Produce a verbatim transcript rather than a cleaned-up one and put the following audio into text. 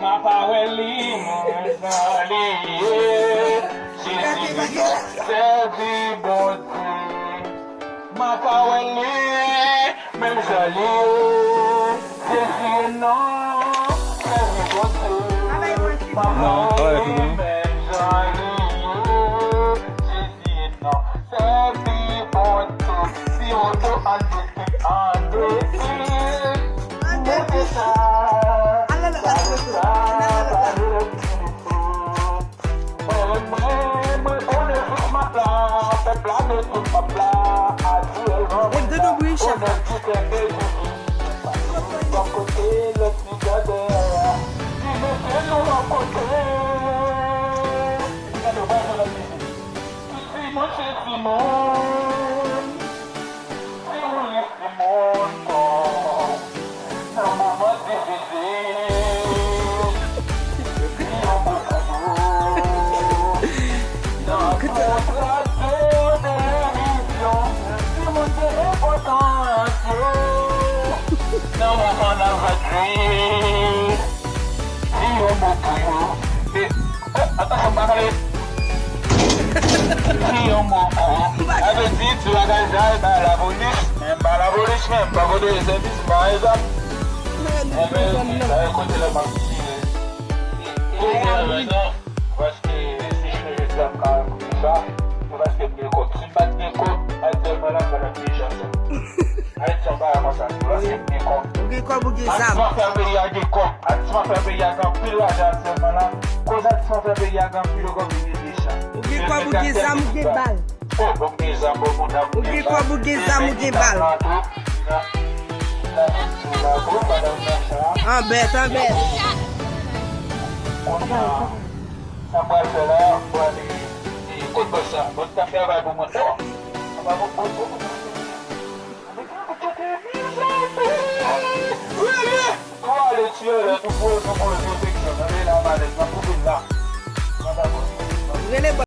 M a pa wè li, men jan li ye. Jezi non, sèvi Bondye. M a pa wè li, men jan li ye. Jezi non, sèvi Bondye. M a pa wè li, men jan li ye. Jezi non, sèvi Bondye. Si w do an de, an de, mete sa. Mwen, mwen, mwen konnen tout map la, pèp la, men tout map la, atirèlman. Mwen konnen tout enpe jouti. Bò kote lòt piga dèyè a. Li mete nou bò kote. Gade, w pa jwenn lòt mizik. Timoun se timoun. Timoun se timoun. Nan moman difisil, li yon bon kado. Nan kontra de televizyon, timoun se enpòtan yo. Nan moman nan vant li, li yon bon pou yo. E, oh, atansyon, m pa pale. Li yon bon pou yo. Sa vle di, ti bagay sa, e ba lapolis. Men m pa lapolis, men m pa pote sèvis, pa egzanp. Men men, sa e kote lè m ap tire. Pou rezon, paske si je jodi a m ka di sa, se paske m gen kòb. Si m pa t gen kòb, aktyèlman la, m pa t ap di jan sa. Ayiti se yon bagay konsa, se paske m gen kòb. Ou gen kòb, ou gen zam. Atis mafya peyi a gen kòb. Atis mafya peyi a gen anpil lajan aktyèlman la. Koz atis mafya peyi a gen anpil kòb, li gen de cha. Ou gen kòb, ou gen zam, ou gen bal. Oh, bon, gen zam, bon, bon, bon, ou gen kòb, ou gen zam, ou gen bal. Anbèt, anbèt. Kounye a, sa m pral fè la, m pral, e, e, kot bòs sa? Bòs sa fè travay pou mwen. Oh! Sa pa bon, bon, bon, bon. Ou ale tiyè lè tou pou, pou, pou pwoteksyon. Tande la, malèz, m ap koupe l la. Rele